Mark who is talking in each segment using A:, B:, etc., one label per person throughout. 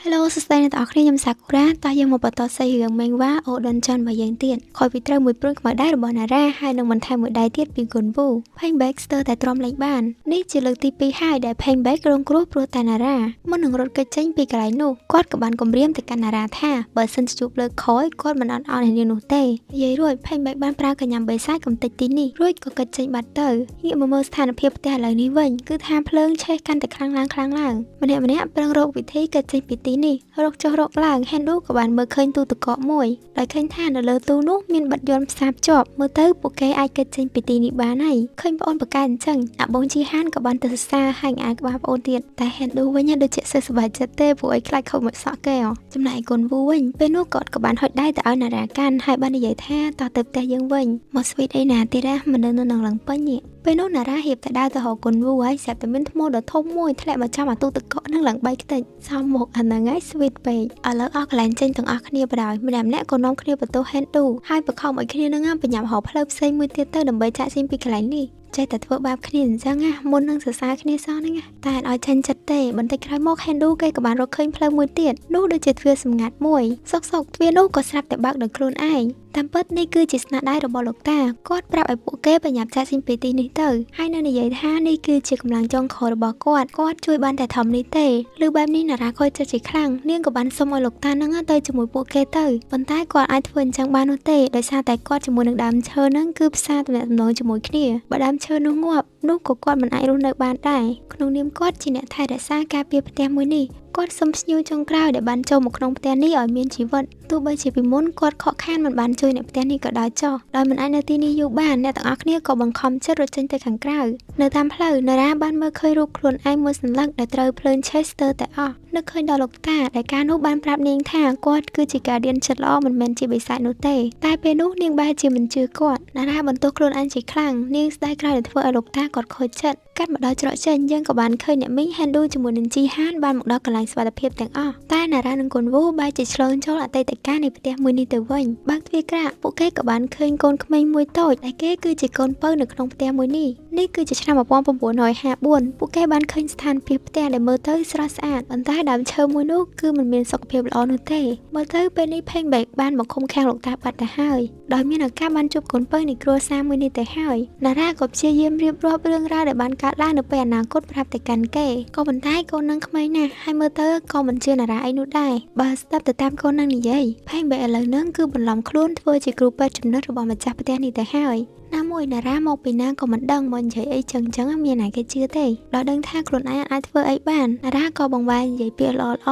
A: Hello សួស្តីអ្នកទាំងអស់គ្នាខ្ញុំសាគូរ៉ាតោះយើងមកបន្តសាច់រឿង Manhwa O Dungeon របស់យើងទៀតក្រោយពីត្រូវមួយព្រួយខ្មៅដៃរបស់ណារ៉ាហើយនឹងបន្ថែមមួយដៃទៀតពីគុនវូ ផេងបេកស្ទើរតែទ្រាំលែងបាននេះជាលើកទី2ហើយដែលផេងបេករងគ្រោះព្រោះតែណារ៉ាមុននឹងរត់គេចចេញពីកន្លែងនោះគាត់ក៏បានគំរាមទៅកាន់ណារ៉ាថាបើសិនជាជួបលើកក្រោយគាត់មិនអត់ឱនឲ្យនាងនោះទេនិយាយរួចផេងបេកបានប្រើកញ្ញាំបេសាចកំទេចទីនេះរួចក៏គេចចេញបាត់ទៅងាកមកមើលស្ថានភាពផ្ទះឥឡូវនេះវិញគឺថាភ្លើងឆេះកាន់តែខ្លាំងឡើងខ្លាំងឡើងម្នាក់ម្នាក់ប្រឹងរកវិធីគេចចេញពីទីនេះរកចុះរកឡើងហេនឌូក៏បានមើលឃើញទូទឹកកកមួយដោយឃើញថានៅលើទូនោះមានបិទយន្តផ្សារភ្ជាប់មើលទៅពួកគេអាចគេចចេញពីទីនេះបានហើយឃើញប្អូនបកែអញ្ចឹងអាបងជីហានក៏បានទៅសរសើរហើយអាក្បាលប្អូនទៀតតែហេនឌូវិញដូចជាសើសប្បាយចិត្តទេព្រោះអីខ្លាចខូចមួយសក់គេចំណែកឯកូនវូវិញពេលនោះគាត់ក៏បានហុចដៃទៅឲ្យណារ៉ាកាន់ហើយបាននិយាយថាតោះទៅផ្ទះយើងវិញមកស្វីតអីណាទៀតណាមិននៅនឹងឡើងពេញនេះពេលនោះណារ៉ាហៀបតែដើរទៅរកគុនវូហើយស្រាប់តែមានថ្មដ៏ធំមួយធ្លាក់មកចំអាទូទឹកកកនឹងឡើងបែកខ្ទេចសមមកអាហ្នឹងហើយស្វីតពេកឥឡូវអស់កន្លែងចេញទាំងអស់គ្នាបណ្ដោយម្នាក់ម្នាក់ក៏នាំគ្នាបន្ទោសហេនឌូហើយបខំឲ្យគ្នានឹងបញ្ញាប់រកផ្លូវផ្សេងមួយទៀតទៅដើម្បីចាក់ចេញពីកន្លែងនេះចេះតែធ្វើបាបគ្នាអញ្ចឹងណាមុននឹងសរសើរគ្នាសោះហ្នឹងណាតែអត់ឲ្យចាញ់ចិត្តទេបន្តិចក្រោយមកហេនឌូគេក៏បានរកឃើញផ្លូវមួយទៀតនោះដូចជាទ្វារសម្ងាត់មួយសុកសុកទ្វារនោះក៏ស្រាប់តែបើកដោយខ្លួនឯងតាមពិតនេះគឺជាស្នាដៃរបស់លោកតាគាត់ប្រាប់ឲ្យពួកគេបញ្ញាប់ចាក់ចេញពីទីនេះទៅហើយនៅនិយាយថានេះគឺជាកម្លាំងចុងក្រោយរបស់គាត់គាត់ជួយបានតែធំនេះទេឬបែបនេះណារ៉ាខូចចិត្តជាខ្លាំងនាងក៏បានសុំឲ្យលោកតានឹងទៅជាមួយពួកគេទៅប៉ុន្តែគាត់អាចធ្វើអញ្ចឹងបាននោះទេដោយសារតែគាត់ជាមួយនឹងដើមឈើនឹងគឺផ្សារទំនាក់ទំនងជាមួយគ្នាបើដើមឈើនោះងាប់នោះក៏គាត់មិនអាចរស់នៅបានដែរក្នុងនាមគាត់ជាអ្នកថែរក្សាការពារផ្ទះមួយនេះគាត់សុំភ្ញៀវចុងក្រោយដែលបានចូលមកក្នុងផ្ទះនេះឲ្យមានជីវិតទោះបីជាពីមុនគាត់ខកខានមិនបានជួយអ្នកផ្ទះនេះក៏ដោយចុះដោយមិនអាចនៅទីនេះយូរបានអ្នកទាំងអស់គ្នាក៏បង្ខំចិត្តរត់ចេញទៅខាងក្រៅនៅតាមផ្លូវណារ៉ាបានមើលឃើញរូបខ្លួនឯងមួយសន្លឹកដែលត្រូវភ្លើងឆេះស្ទើរតែអស់នឹកឃើញដល់លោកតាដែលកាលនោះបានប្រាប់នាងថាគាត់គឺជាការៀនចិត្តល្អមិនមែនជាបិសាចនោះទេតែពេលនោះនាងបែរជាមិនជឿគាត់ណារ៉ាបន្ទោសខ្លួនឯងជាខ្លាំងនាងស្ដាយក្រោយដែលធ្វើឲ្យលោកតាគាត់ខូចចិត្តកាត់មកដល់ច្រកចេញយើងក៏បានឃើញអ្នកមីងហេនឌូជាមួយនឹងជីហានបានមកដល់កន្លែងសុវត្ថិភាពទាំងអស់តែណារ៉ានិងកូនវូបែរជាឆ្លងចូលអតីតកាលនៃផ្ទះមួយនេះទៅវិញបើកទ្វារក្រាកពួកគេក៏បានឃើញកូនក្មេងមួយតូចដែលគេគឺជាកូនពៅនៅក្នុងផ្ទះមួយនេះនេះគឺជាឆ្នាំ1954ពួកគេបានឃើញស្ថានភាពផ្ទះដែលមើលទៅស្រស់ស្អាតប៉ុន្តែដើមឈើមួយនោះគឺមិនមានសុខភាពល្អនោះទេមើលទៅពេលនេះផេងបេកបានមកឃុំឃាំងលោកតាបាត់ទៅហើយដោយមានឱកាសបានជួបកូនពៅនៃគ្រួសារមួយនេះទៅហើយណារ៉ាក៏ព្យាយាមរៀបរាប់រឿងរ៉ាវដែលបានកើតឡើងនៅពេលអនាគតប្រាប់ទៅកាន់គេក៏ប៉ុន្តែកូននឹងក្មេងណាស់ហើយមើលទៅក៏មិនជឿណារ៉ាអីនោះដែរបើស្ដាប់ទៅតាមកូននឹងនិយាយផេងបេកឥឡូវនឹងគឺបន្លំខ្លួនធ្វើជាគ្រូពេទ្យចំណិតរបស់ម្ចាស់ផ្ទះនេះទៅហើយណាមួយណារ៉ាមកពីណាក៏មិនដឹងមកនិយាយអីចឹងចឹងមានណាគេជឿទេដល់ដឹងថាខ្លួនឯងអាចធ្វើអីបានណារ៉ាក៏បង្វែរនិយាយពាក្យល្អល្អ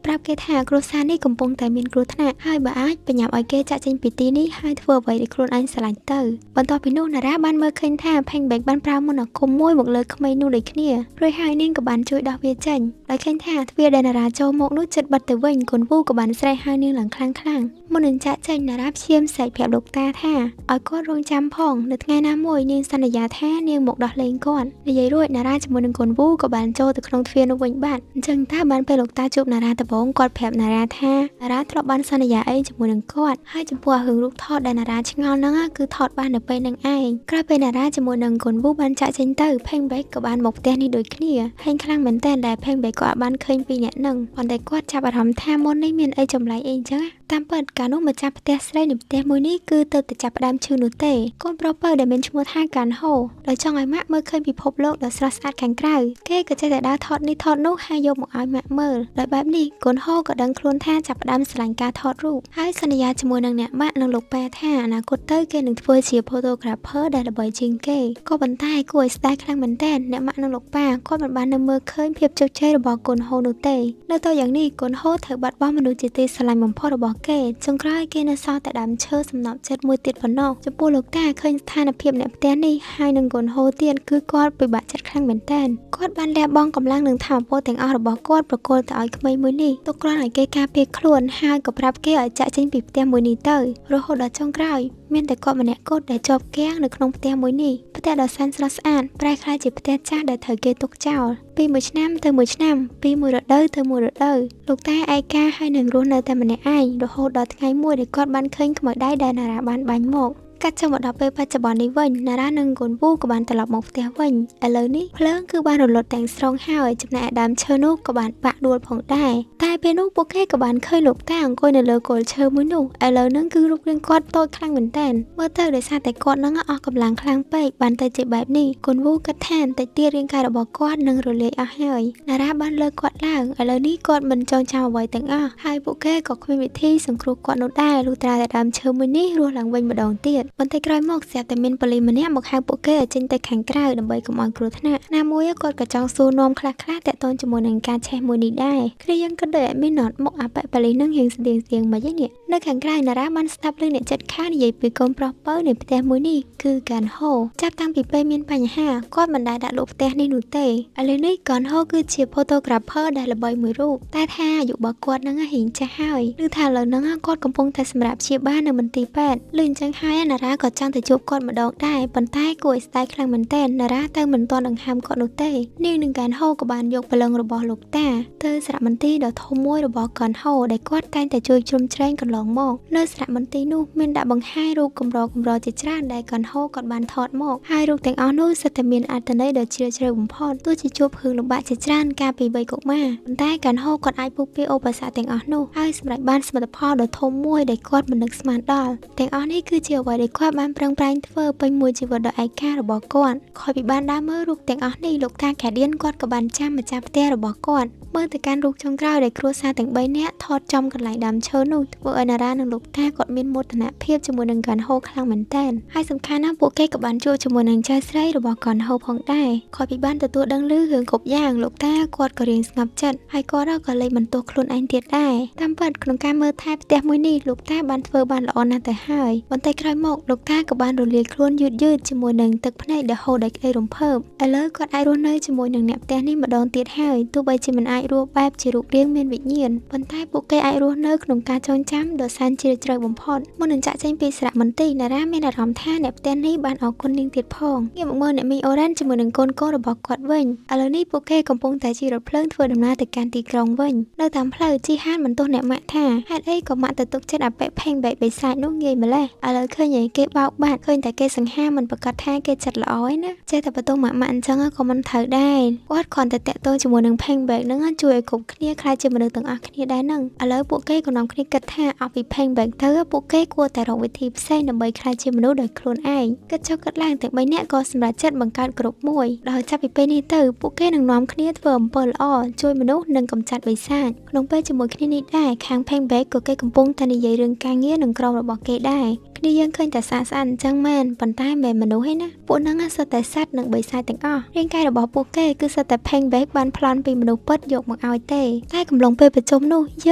A: ប្រាប់គេថាគ្រួសារនេះកំពុងតែមានគ្រោះថ្នាក់ហើយបើអាចបញ្ញាប់ឲ្យគេចាក់ចេញពីទីនេះហើយធ្វើអ្វីដែលខ្លួនឯងស្រឡាញ់ទៅបន្ទាប់ពីនោះណារ៉ាបានមើលឃើញថាផេងបេកបានប្រើមន្តអាគមមួយមកលើក្មេងនោះដូចគ្នារួចហើយនាងក៏បានជួយដោះវាចេញដោយឃើញថាទ្វារដែលណារ៉ាចូលមកនោះចិត្តបិទទៅវិញកូនវូក៏បានស្រែកហៅនាងឡើងខ្លាំងខ្លាំងមុននឹងចាក់ចេញណារ៉ាព្យាមស្រែកប្រាប់លោកតាថាឲ្យគាត់រងចាំផងនៅថ្ងៃណាមួយនាងសន្យាថានាងមកដោះលែងគាត់និយាយរួចណារ៉ាជាមួយនឹងកូនវូក៏បានចូលទៅក្នុងទ្វារនោះវិញបាត់អញ្ចឹងតើបានពេលលោកតាជួបណារ៉ាដំបូងគាត់ប្រាប់ណារ៉ាថាណារ៉ាធ្លាប់បានសន្យាអីជាមួយនឹងគាត់ហើយចំពោះរឿងរូបថតដែលណារ៉ាឆ្ងល់ហ្នឹងគឺថតបាននៅពេលហ្នឹងឯងក្រោយពេលណារ៉ាជាមួយនឹងកូនវូបានចាក់ចេញទៅផេងបេកក៏បានមកផ្ទះនេះដូចគ្នាហេងខ្លាំងមែនតើដែលផេងបេកក៏អាចបានឃើញពីអ្នកហ្នឹងប៉ុន្តែគាត់ចាប់អារម្មណ៍ថាមុននេះមានអីចម្លែកអីអញ្ចឹងតាមពិតកាលនោះម្ចាស់ផ្ទះស្រីនៃផ្ទះមួយនេះគឺទៅតែចាប់ផ្ដើមឈឺនោះទេកូនប្រុសពៅដែលមានឈ្មោះថាកានហូដោយចង់ឲ្យម៉ាក់មើលឃើញពិភពលោកដ៏ស្រស់ស្អាតខាងក្រៅគេក៏ចេះតែដើរថតនេះថតនោះហើយយកមកឲ្យម៉ាក់មើលដោយបែបនេះកូនហូក៏ដឹងខ្លួនថាចាប់ផ្ដើមស្រឡាញ់ការថតរូបហើយសន្យាជាមួយនឹងអ្នកម៉ាក់និងលោកប៉ែថាអនាគតទៅគេនឹងធ្វើជា photographer ដែលល្បីជាងគេក៏ប៉ុន្តែគួរឲ្យស្ដាយខ្លាំងមែនទែនអ្នកម៉ាក់និងលោកប៉ាគាត់មិនបាននៅមើលឃើញភាពជោគជ័យរបស់កូនហូនោះទេនៅតយ៉ាងនេះកូនហូត្រូវបាត់បង់មនុស្សជាទីស្រឡាញ់បំផុតរបស់គេចុងក្រោយគេនៅសល់តែដើមឈើសំណប់ចិត្តមួយទៀតប៉ុណ្ណោះចំពោះលោកតាឃើញស្ថានភាពអ្នកផ្ទះនេះហើយនឹងកូនហូទៀតគឺគាត់ពិបាកចិត្តខ្លាំងមែនទែនគាត់បានលះបង់កម្លាំងនិងថាមពលទាំងអស់របស់គាត់ប្រគល់ទៅឲ្យក្មេងមួយនេះទុកគ្រាន់ឲ្យគេការពារខ្លួនហើយក៏ប្រាប់គេឲ្យចាក់ចេញពីផ្ទះមួយនេះទៅរហូតដល់ចុងក្រោយមានតែគាត់ម្នាក់គត់ដែលជាប់គាំងនៅក្នុងផ្ទះមួយនេះផ្ទះដ៏សែនស្រស់ស្អាតប្រែក្លាយជាផ្ទះចាស់ដែលត្រូវគេទុកចោលពីមួយឆ្នាំទៅមួយឆ្នាំពីមួយរដូវទៅមួយរដូវលោកតាឯកាហើយនឹងរស់នៅតែម្នាក់ឯងរហូតដល់ថ្ងៃមួយដែលគាត់បានឃើញខ្មៅដៃដែលណារ៉ាបានបាញ់មក កាត់ចូលមកដល់ពេលបច្ចុប្បន្ននេះវិញណារ៉ានិងកូនវូក៏បានត្រឡប់មកផ្ទះវិញឥឡូវនេះភ្លើងគឺបានរលត់ទាំងស្រុងហើយចំណែកឯដើមឈើនោះក៏បានបាក់ដួលផងដែរតែពេលនោះពួកគេក៏បានឃើញលោកតាអង្គុយនៅលើគល់ឈើមួយនោះឥឡូវហ្នឹងគឺរូបរាងគាត់តូចខ្លាំងមែនតើមើលទៅដោយសារតែគាត់ហ្នឹងអស់កម្លាំងខ្លាំងពេកបានទៅជាបែបនេះកូនវូគិតថាបន្តិចទៀតរាងកាយរបស់គាត់នឹងរលាយអស់ហើយណារ៉ាបានលើកគាត់ឡើងឥឡូវនេះគាត់មិនចងចាំអ្វីទាំងអស់ហើយពួកគេក៏គ្មានវិធីសង្គ្រោះគាត់នោះដែរលុះត្រាតែដើមឈើមួយនេះរស់ឡើងវិញម្ដងទៀតបន្តិចក្រោយមកស្រាប់តែមានប៉ូលីសម្នាក់មកហៅពួកគេឲ្យចេញទៅខាងក្រៅដើម្បីកុំឲ្យគ្រោះថ្នាក់ណាមួយគាត់ក៏ចង់សួរនាំខ្លះៗតាក់ទងជាមួយនឹងការឆេះមួយនេះដែរគ្នាយើងគិតដូចអត់មានអត់មុខអាប៉ប៉ូលីសនឹងរៀងស្ទៀងស្ទៀងមិនហីនេះនៅខាងក្រៅណារ៉ាបានស្ដាប់ឮអ្នកចិត្តខាងនិយាយពីកូនប្រុសពៅនៃផ្ទះមួយនេះគឺកានហូចាប់តាំងពីពេលមានបញ្ហាគាត់មិនដែលដាក់លក់ផ្ទះនេះនោះទេឥឡូវនេះកានហូគឺជា photographer ដែលល្បីមួយរូបតែថាអាយុរបស់គាត់នឹងរៀងចាស់ហើយឬថាឥឡូវហ្នឹងគាត់កំពុងតែសម្រាប់ព្យាបាលនៅមន្ទីរពេទ្យឮអញ្ចឹងហើយណារ៉ាក៏ចង់ទៅជួបគាត់ម្ដងដែរប៉ុន្តែគួរឲ្យស្ដាយខ្លាំងមែនទែនណារ៉ាទៅមិនទាន់ដង្ហើមគាត់នោះទេនាងនឹងកានហូក៏បានយកព្រលឹងរបស់លោកតាទៅសារមន្ទីរដ៏ធំមួយរបស់កានហូដែលគាត់តែងតែជួយជ្រោមជ្រែងកន្លងមកនៅសារមន្ទីរនោះមានដាក់បង្ហាញរូបកម្រកម្រជាច្រើនដែលកានហូគាត់បានថតមកហើយរូបទាំងអស់នោះសុទ្ធតែមានអត្ថន័យដ៏ជ្រាលជ្រៅបំផុតទោះជាជួបរឿងលំបាកជាច្រើនកាលពីវ័យកុមារប៉ុន្តែកានហូគាត់អាចពុះពារឧបសគ្គទាំងអស់នោះហើយសម្រេចបានសមិទ្ធផលដ៏ធំមួយដែលគាត់មិននឹកស្មានដល់ទាំងអស់នេះគឺជាអ្វីដែលគាត់បានប្រឹងប្រែងធ្វើពេញមួយជីវិតដ៏ឯការបស់គាត់ក្រោយពីបានដើរមើលរូបទាំងអស់នេះលោកតាកាឌៀនគាត់ក៏បានចាំម្ចាស់ផ្ទះរបស់គាត់មើលទៅកាន់រូបចុងក្រោយដែលគ្រួសារទាំង3នាក់ថតចំកន្លែងដើមឈើនោះធ្វើឲ្យណារ៉ានិងលោកតាគាត់មានមោទនភាពជាមួយនឹងកានហូខ្លាំងមែនទែនហើយសំខាន់ណាស់ពួកគេក៏បានជួបជាមួយនឹងចៅស្រីរបស់កានហូផងដែរក្រោយពីបានទទួលដឹងឮរឿងគ្រប់យ៉ាងលោកតាគាត់ក៏រៀងស្ងប់ចិត្តហើយគាត់ក៏លែងបន្ទោសខ្លួនឯងទៀតដែរតាមពិតក្នុងការមើលថែផ្ទះមួយនេះលោកតាបានធ្វើបានល្អណាស់ទៅហើយប៉ុន្តែក្រោយមកលោកតាក៏បានរលាយខ្លួនយឺតយឺតជាមួយនឹងទឹកភ្នែកដែលហូរដោយក្តីរំភើបឥឡូវគាត់អាចរស់នៅជាមួយនឹងអ្នកផ្ទះនេះម្ដងទៀតហើយទោះបីជាមិនអាចរស់បែបជារូបរាងមានវិញ្ញាណប៉ុន្តែពួកគេអាចរស់នៅក្នុងការចងចាំដ៏សែនជ្រាលជ្រៅបំផុតមុននឹងចាក់ចេញពីសារមន្ទីរណារ៉ាមានអារម្មណ៍ថាអ្នកផ្ទះនេះបានអរគុណនាងទៀតផងងាកមកមើលអ្នកមីងអូរ៉ាន់ជាមួយនឹងកូនកូនរបស់គាត់វិញឥឡូវនេះពួកគេកំពុងតែជិះរថភ្លើងធ្វើដំណើរទៅកាន់ទីក្រុងវិញនៅតាមផ្លូវជីហានបន្ទោសអ្នកម៉ាក់ថាហេតុអីក៏ម៉ាក់ទៅទុកចិត្តអាប៉ែផេងបែកបិសាចនោះងាយម្លេះឥឡូវឃើញឯគេបោកបាត់ឃើញតែគេសង្ហាមិនប្រកាសថាគេចិត្តល្អឯណាចេះតែបន្ទោសម៉ាក់ម៉ាក់អញ្ចឹងក៏មិនត្រូវដែរគាត់គ្រាន់តែតាក់ទងជាមួយនឹងផេងបែកហ្នឹងជួយឲ្យគ្រប់គ្នាក្លាយជាមនុស្សទាំងអស់គ្នាដែរហ្នឹងឥឡូវពួកគេក៏នាំគ្នាគិតថាអស់ពីផេងបែកទៅពួកគេគួរតែរកវិធីផ្សេងដើម្បីក្លាយជាមនុស្សដោយខ្លួនឯងគិតចុះគិតឡើងទាំង3នាក់ក៏សម្រេចចិត្តបង្កើតក្រុមមួយដោយចាប់ពីពេលនេះទៅពួកគេនឹងនាំគ្នាធ្វើអំពើល្អជួយមនុស្សនិងកម្ចាត់បិសាចក្នុងពេលជាមួយគ្នានេះដែរខាងផេងបែកក៏គេកំពុងតែនិយាយរឿងការងារនិងក្រុមរបស់គេដែរគ្នាយើងឃើញតែស្អាតស្អាតអញ្ចឹងមែនប៉ុន្តែមិនមែនមនុស្សទេណាពួកហ្នឹងសុទ្ធតែសត្វនិងបិសាចទាំងអស់រាងកាយរបស់ពួកគេគឺសុទ្ធតែផេងបែកបានប្លន់ពីមនុស្សពិតយកមកឲ្យទេតែកំឡុងពេលប្រជុំនោះយ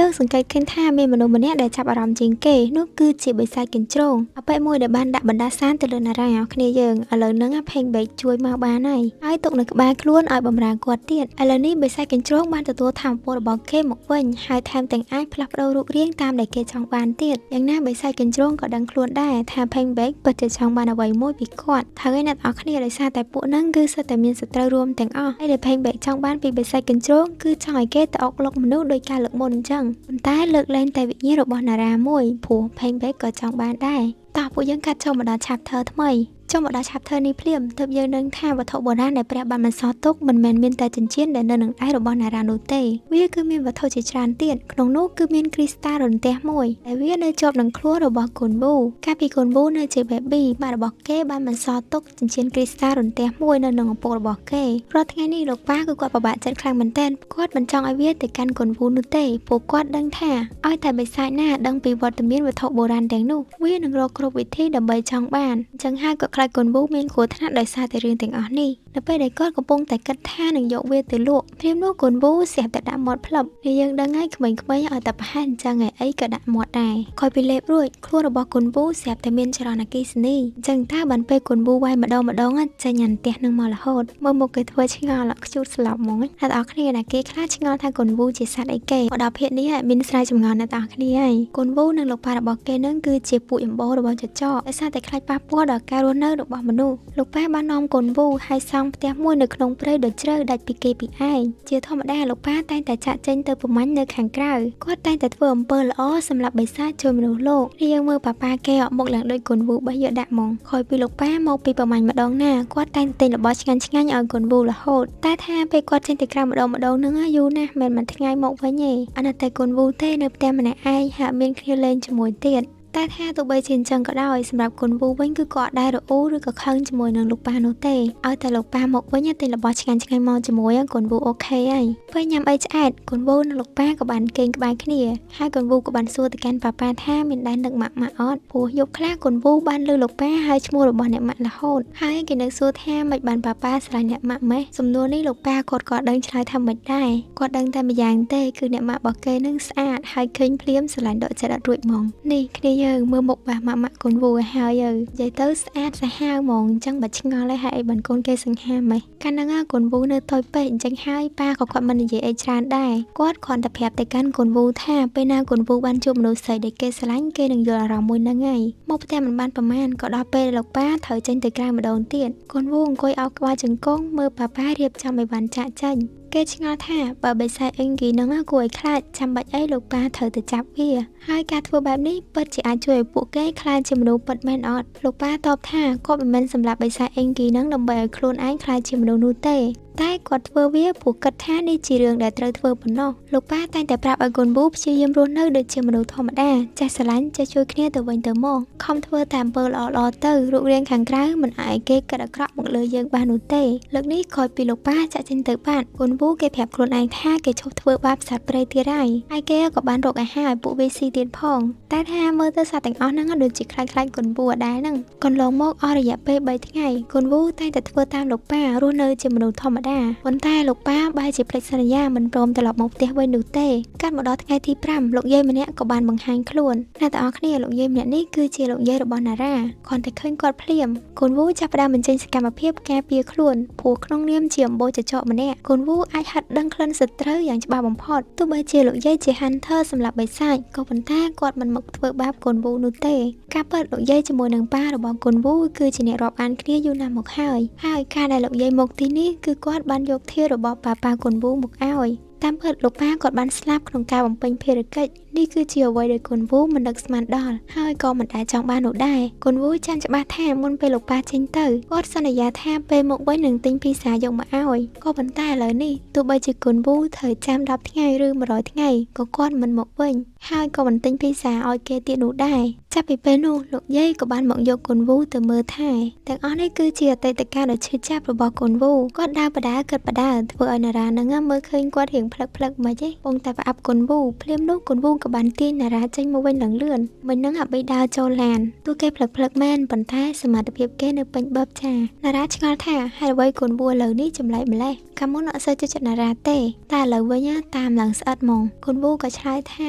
A: ើងសង្កេតឃើញថាមានមនុស្សម្នាក់ដែលចាប់អារម្មណ៍ជាងគេនោះគឺជាបិសាចកញ្ជ្រោងអបិមួយដែលបានដាក់បណ្ដាសានទៅលើណារ៉ាគ្នាយើងឥឡូវហ្នឹងផេងបែកជួយមកបានហើយហើយទុកនៅក្បែរខ្លួនឲ្យបំរើគាត់ទៀតឥឡូវនេះបិសាចកញ្ជ្រោងបានទទួលធម៌ពលរបស់គេមកវិញហើយថែមទាំងអាចផ្លាស់ប្ដូររូបរាងតាមដែលគេចង់បានទៀតយ៉ាងណាបិសាចកញ្ជ្រោងក៏ដឹងខ្លួនដែរថាផេងបែកពិតជាចង់បានអ្វីមួយពីគាត់ហើយអ្នកនរគ្នាដោយសារតែពួកហ្នឹងគឺសុទ្ធតែមានសត្រូវរួមទាំងអស់ហើយដែលផេងបែកចង់បានពីបិសាចកញ្ជ្រោងគឺចង់ឲ្យគេទៅអុកលុកមនុស្សដោយការលើកមុនអញ្ចឹងប៉ុន្តែលើកលែងតែវិញ្ញាណរបស់ណារ៉ាមួយព្រោះផេងបែកក៏ចង់បានដែរតោះពួកយើងកាត់ចូលមកដល់ chapter ថ្មីចូលមកដល់ chapter នេះភ្លាមទើបយើងដឹងថាវត្ថុបុរាណដែលព្រះបានបន្សល់ទុកមិនមែនមានតែចិញ្ចៀនដែលនៅនឹងដៃរបស់ណារ៉ានោះទេវាគឺមានវត្ថុជាច្រើនទៀតក្នុងនោះគឺមានគ្រីស្តាល់រន្ទះមួយដែលវានៅជាប់នឹងខ្លួនរបស់កូនវូកាលពីកូនវូនៅជា baby ម៉ាក់របស់គេបានបន្សល់ទុកចិញ្ចៀនគ្រីស្តាល់រន្ទះមួយនៅនឹងឪពុករបស់គេរាល់ថ្ងៃនេះលោកប៉ាគឺគាត់ពិបាកចិត្តខ្លាំងមែនទែនគាត់មិនចង់ឲ្យវាទៅកាន់កូនវូនោះទេព្រោះគាត់ដឹងថាឲ្យតែបិសាចណាដឹងពីវត្តមានវត្ថុបុរាណទាំងនោះវានឹងរកគ្រប់វិធីដើម្បីចង់បានអញ្ចឹងហើយគាត់ខ្លាចកូនវូមានគ្រោះថ្នាក់ដោយសារតែរឿងទាំងអស់នេះនៅពេលដែលគាត់កំពុងតែគិតថានឹងយកវាទៅលក់ព្រាមនោះកូនវូស្រាប់តែដាក់មាត់ផ្លឹបនេះយើងដឹងហើយក្មេងៗឲ្យតែប្រហែលអញ្ចឹងឯអីក៏ដាក់មាត់ដែរក្រោយពីលេបរួចខ្លួនរបស់កូនវូស្រាប់តែមានចរន្តអគ្គិសនីអញ្ចឹងតើបានពេលកូនវូវាយម្ដងម្ដងចេញអានផ្ទះនឹងមករហូតមើលមុខគេធ្វើឆ្ងល់ខ្ជូតស្លាប់ហ្មងអ្នកនរគ្នាណាគេខ្លះឆ្ងល់ថាកូនវូជាសត្វអីគេមកដល់ភាគនេះមានស្រ័យចម្ងល់អ្នកនរគ្នាហើយកូនវូនិងលោកប៉ារបស់គេនឹងគឺជាពួកចម្បោរបស់ចចកដោយសារតែខ្លាចប៉ះពាល់ដល់ការរស់នៅរបស់មនុស្សលោកប៉ាបាននាំកូនវូហើយសង់ ង់ផ្ទះមួយនៅក្នុងព្រៃដ៏ជ្រៅដាច់ពីគេពីឯងជាធម្មតាលោកប៉ាតែងតែចាក់ចេញទៅប្រមាញ់នៅខាងក្រៅគាត់តែងតែធ្វើអំពើល្អសម្រាប់បិសាចជួយមនុស្សលោករៀងមើលប៉ាប៉ាគេអត់មុខឡើងដូចគុនវូបេះយកដាក់ហ្មងក្រោយពីលោកប៉ាមកពីប្រមាញ់ម្ដងណាគាត់តែងទិញរបស់ឆ្ងាញ់ឆ្ងាញ់ឲ្យកូនវូរហូតតែថាពេលគាត់ចេញទៅក្រៅម្ដងម្ដងហ្នឹងយូរណាស់មិនមួយថ្ងៃមកវិញទេអាណិតតែកូនវូទេនៅផ្ទះម្នាក់ឯងហាក់មានគ្នាលេងជាមួយទៀតតែថាទោះបីជាអញ្ចឹងក៏ដោយសម្រាប់កូនវូវិញគឺគាត់ដែររអ៊ូឬក៏ខឹងជាមួយនឹងលោកប៉ានោះទេឲ្យតែលោកប៉ាមកវិញទិញរបស់ឆ្ងាញ់ឆ្ងាញ់មកជាមួយកូនវូ OK ហើយពេលញ៉ាំអីឆ្អែតកូនវូនិងលោកប៉ាក៏បានគេងក្បែរគ្នាហើយកូនវូក៏បានសួរទៅកាន់ប៉ាប៉ាថាមានដែរនឹកម៉ាក់ម៉ាក់អត់ព្រោះយប់ខ្លះកូនវូបានលើលោកប៉ាហើយឈ្មោះរបស់អ្នកម៉ាក់រហូតហើយគេនៅសួរថាមិនបានប៉ាប៉ាស្រឡាញ់អ្នកម៉ាក់ម៉េះសំណួរនេះលោកប៉ាគាត់ក៏ដឹងឆ្លើយថាមិនដែរគាត់ដឹងតែម្យ៉ាងទេគឺអ្នកម៉ាក់របស់គេនឹងស្អាតហើយឃើញភ្លាមស្រឡាញ់ដកចិត្តអត់រួចហ្មងនេះគ្នាយើងមើលមុខបាសម៉ាក់ម៉ាក់កូនវូឲ្យហើយនិយាយទៅស្អាតសាហាវហ្មងអញ្ចឹងបើឆ្ងល់ហើយអីបានកូនគេសង្ហាម៉េះកាលហ្នឹងកូនវូនៅតូចពេកអញ្ចឹងហើយប៉ាក៏គាត់មិននិយាយអីច្រើនដែរគាត់គ្រាន់តែប្រាប់ទៅកាន់កូនវូថាពេលណាកូនវូបានជួបមនុស្សស្រីដែលគេស្រឡាញ់គេនឹងយល់អារម្មណ៍មួយហ្នឹងហើយមកផ្ទះមិនបានប្រមាណក៏ដល់ពេលលោកប៉ាត្រូវចេញទៅក្រៅម្ដងទៀតកូនវូអង្គុយអោបក្បាលជង្គង់មើលប៉ាប៉ារៀបចំឲ្យបានចាក់ចេញគេឆ្ងល់ថាបើបិសាចអេងគីនឹងគួរឲ្យខ្លាចចាំបាច់អីលោកប៉ាត្រូវទៅចាប់វាហើយការធ្វើបែបនេះពិតជាអាចជួយឲ្យពួកគេក្លាយជាមនុស្សពិតមែនអត់លោកប៉ាតបថាគាត់មិនមែនសម្រាប់បិសាចអេងគីនឹងដើម្បីឲ្យខ្លួនឯងក្លាយជាមនុស្សនោះទេតែគាត់ធ្វើវាព្រោះគិតថានេះជារឿងដែលត្រូវធ្វើប៉ុណ្ណោះលោកប៉ាតែងតែប្រាប់ឲ្យកូនវូព្យាយាមរស់នៅដូចជាមនុស្សធម្មតាចេះស្រឡាញ់ចេះជួយគ្នាទៅវិញទៅមកខំធ្វើតាមអំពើល្អៗទៅរូបរាងខាងក្រៅមិនអាចឲ្យគេគិតអាក្រក់មកលើយើងបាននោះទេលើកនេះក្រោយពីលោកប៉ាចាក់ចេញទៅបាត់កូនវូគេប្រាប់ខ្លួនឯងថាគេឈប់ធ្វើបាបសត្វព្រៃទៀតហើយហើយគេក៏បានរកអាហារឲ្យពួកវាស៊ីទៀតផងតែថាមើលទៅសត្វទាំងអស់ហ្នឹងដូចជាខ្លាចៗកូនវូអដែលហ្នឹងកន្លងមកអស់រយៈពេល3ថ្ងៃកូនវូតែងតែធ្វើតាមលោកប៉ារស់នៅជាមនុស្សធម្មតាប៉ុន្តែលោកប៉ាបែរជាភ្លេចសន្យាមិនព្រមត្រឡប់មកផ្ទះវិញនោះទេកាត់មកដល់ថ្ងៃទី5លោកយាយម្នាក់ក៏បានបង្ហាញខ្លួនអ្នកទាំងអស់គ្នាលោកយាយម្នាក់នេះគឺជាលោកយាយរបស់ណារ៉ាគ្រាន់តែឃើញគាត់ភ្លាមកូនវូចាប់ផ្ដើមបញ្ចេញសកម្មភាពការពារខ្លួនព្រោះក្នុងនាមជាអំបូរចចកម្នាក់កូនវូអាចហាត់ដឹងក្លិនសត្រូវយ៉ាងច្បាស់បំផុតទោះបីជាលោកយាយជា Hunter សម្រាប់បិសាចក៏ប៉ុន្តែគាត់មិនមកធ្វើបាបកូនវូនោះទេការពិតលោកយាយជាមួយនឹងប៉ារបស់កូនវូគឺជាអ្នករាប់អានគ្នាយូរណាស់មកហើយហើយការដែលលោកយាយមកទីនេះគឺគាត់បានយកធារបស់ប៉ាប៉ាកូនវូមកឲ្យតាមពិតលោកប៉ាគាត់បានស្លាប់ក្នុងការបំពេញភារកិច្ចនេះគឺជាអ្វីដែលកូនវូមិននឹកស្មានដល់ហើយក៏មិនដែលចង់បាននោះដែរកូនវូចាំច្បាស់ថាមុនពេលលោកប៉ាចេញទៅគាត់សន្យាថាពេលមកវិញនឹងទិញភីសាយកមកឲ្យក៏ប៉ុន្តែឥឡូវនេះទោះបីជាកូនវូត្រូវចាំ10ថ្ងៃឬ100ថ្ងៃក៏គាត់មិនមកវិញហើយក៏មិនទិញភីសាឲ្យគេទៀតនោះដែរចាប់ពីពេលនោះលោកយាយក៏បានមកយកកូនវូទៅមើលថែទាំងអស់នេះគឺជាអតីតកាលដ៏ឈឺចាប់របស់កូនវូគាត់ដើរបដាគិតបដាធ្វើឲ្យណារ៉ានឹងមើលឃើញគាត់រៀងផ្លឹកផ្លឹកមិនទេពងតែប្រអាប់កូនវូភ្លាមនោះកូនវូក៏បានទាញណារ៉ាចេញមកវិញឡើងលឿនមិញនឹងអាប៊ីដើរចូលឡានទោះគេផ្លឹកផ្លឹកមែនប៉ុន្តែសមត្ថភាពគេនៅពេញបបចាណារ៉ាឆ្ងល់ថាហេតុអ្វីកូនវូឥឡូវនេះចម្លែកម្លេះកាលមុនអត់សូវចូលចិត្តណារ៉ាទេតែឥឡូវវិញតាមឡើងស្អិតហ្មងកូនវូក៏ឆ្លើយថា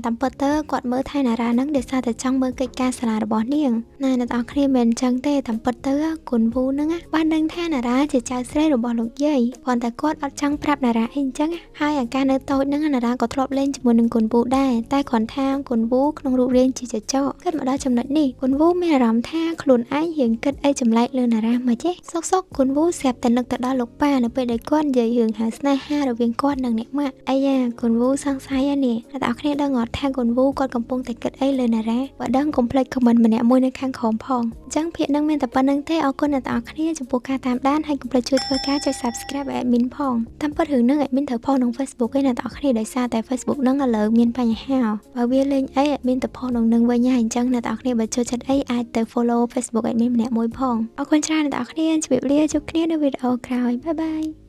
A: តាមពិតទៅគាត់មើលថែណារ៉ានឹងដោយសារតែចង់មើលកិច្ចការសាលារបស់នាងណែអ្នកនរគ្នាមិនអញ្ចឹងទេតាមពិតទៅកូនវូនឹងបានដឹងថាណារ៉ាជាចៅស្រីរបស់លោកយាយគ្រាន់តែគាត់អត់ចង់ប្រាប់ណារ៉ាអីអញ្ចឹងហើយអាការនៅតូចនឹងណារ៉ាក៏ធ្លាប់លេងជាមួយនឹងកូនវូដែរតែគ្រាន់ថាកូនវូក្នុងរូបរាងជាចចកគិតមកដល់ចំណុចនេះកូនវូមានអារម្មណ៍ថាខ្លួនឯងរៀងគិតអីចម្លែកលើណារ៉ាមកចេះសុកសុកកូនវូស្រាប់តែនឹកទៅដល់លោកប៉ានៅពេលដែលគាត់និយាយរឿងហៅស្នេហារវាងគាត់និងអ្នកម៉ាក់អាយ៉ាកូនវូសង្ស័យនេះអ្នកទាំងអស់គ្នាដឹងអត់ថាកូនវូគាត់កំពុងតែគិតអីលើណារ៉ាបើដឹងកុំភ្លេច comment ម្នាក់មួយនៅខាងក្រោមផងអញ្ចឹងភាគនឹងមានតែប៉ុណ្្នឹងទេអរគុណអ្នកទាំងអស់គ្នាចំពោះការតាមដានហើយកុំភ្លេចជួយធ្វើការចុច Subscribe ឲ្យ admin ផងតាមពិតរឿងហ្នឹង admin ត្រូវផុសក្នុង Facebook ឯអ្នកទាំងអស់គ្នាដោយសារតែ Facebook ហ្នឹងឥឡូវមានបញ្ហាបើវាលេងអី admin ទៅផុសក្នុងនឹងវិញហើយអញ្ចឹងអ្នកទាំងអស់គ្នាបើចូលចិត្តអីអាចទៅ follow Facebook admin ម្នាក់មួយផងអរគុណច្រើនអ្នកទាំងអស់គ្នាជម្រាបលាជួបគ្នានៅវីដេអូក្រោយ bye bye.